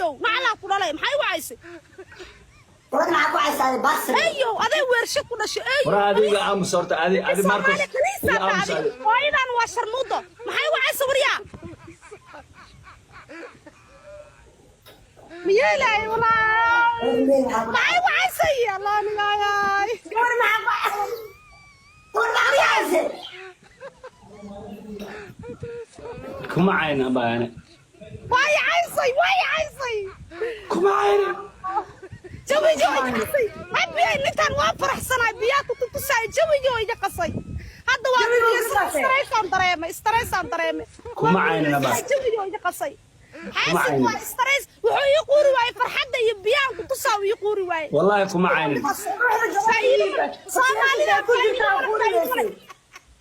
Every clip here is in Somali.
Eyow, nacalaa ku dhalay, maxay igu caysay? Gabadha maxaa ku caysaaday, baasir? Eyow, aday weershe ku dhashay, eyow. War adiga aamus horta, adi Marcos. Soomaali kaniisa. Iga aamus adi. Hooyadan waa sharmuudo. Maxay igu caysay, waryaa? Miyeelay walaa, maxay igu caysay? Allah nigaayay. Gabadha maxaa ku caysay? Kuma caynin abaayane. Waa i caysay, waa i caysay. Kuma caynin. Jawiga oo iga qasay habiyay ninkan. Waa faraxsanaay, biyaa ku tutusaay, jawiga oo iga qasay. Hadda waa Jawiga oo iga qasay. stressaan dareemay, stressaan dareemay. Kuma caynin abaa. Jawiga oo iga qasay. Kuma xaasid caynin. Waa stress wuxuu ii quuri waayey farxadda iyo biyaan ku tusaa uu ii quuri waayey. Wallahi kuma caynin. Faa'iido male. Soomaalida ku jirtaa quurigaysay.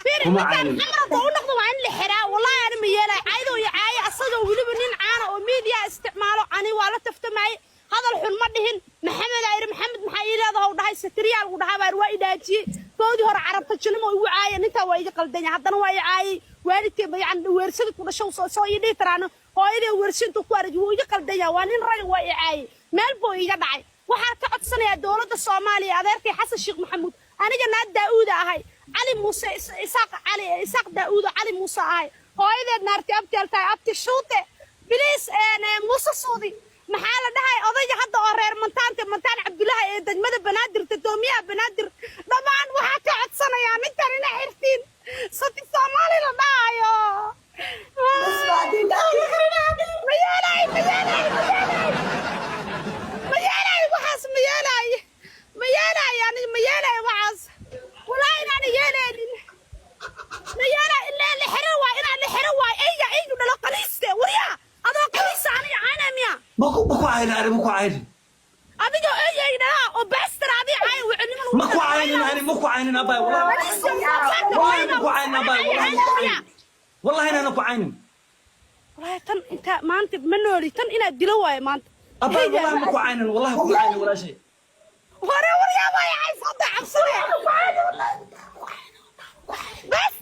Fiiri, Kuma ninkaan caynin. xamrada u noqdo waa in la xiraa. Wallahi ani ma yeelay caydoo iyo caaye, asagoo weliba nin caana oo media isticmaalo. Ani waa la taftamayay, hadal xun ma dhihin. Maxamed aa yidhi, "Maxamed maxaa ii leedahay?" U dhahay, "Satriyaal" gu dhahaa baa waa idhaajiyey. Koodii hore carabta jilimo igu caaya. Ninkaa waa iga qaldanya, haddana waa i caayay. Waalidkay ba yani weersada ku dhashow soo ii dhihi taraano hooyadee weersintu ku arag. Wuu iga qaldanya, waa nin rag, waa i caayay, meel buu iga dhacay. Waxaan ka codsanayaa dowladda Soomaaliya, adeerkay Xasan Sheekh Maxamuud. Aniga naad Daa'uuda ahay, Cali Muuse Isaaq, Cali Isaaq Daa'uuda Cali Muuse ahay. Hooyadeed naarti abtial tahay, abti shuute biliis Muuse Suudi. Maxaa la dhahay odayga hadda oo reer Mantaante, Mantaan Cabdullaahi ee degmada Banaadir, dadoomiyaha Banaadir, dhammaan waxaa ka codsanayaa ninkan ina xirtiin sati Soomaali la dhahayo. Ma yeelay, ma yeelay, ma yeelay, ma yeelay waxaas, ma yeelay, ma yeelay, aniga ma yeelay waxaas. Walaahi inaana yeelaynin, ma yeelay. Ilaa la xiro waay, inaan la xiro waay. Eyga eygu dhalo qaliiste. Waryaa, adoo qaliisa aniga caynaa miya? Ma ku caynin ani, ma ku caynin. Adigoo ey ey dhalaa oo baastar adiga caay wacinimo. Ma ku caynin ani, ma ku caynin abaay, wallahi. Wallahi ma ku caynin abaay, wallahi ma ku caynin, wallahi inaanan ku caynin. Walaahi tan inta maanta ma nooli, tan inaad dilo waayo maanta. Abaay, wallahi ma ku caynin, wallahi ku caynin, walaashay. Hore waryaa, waay cays hadda cabsane. Bas.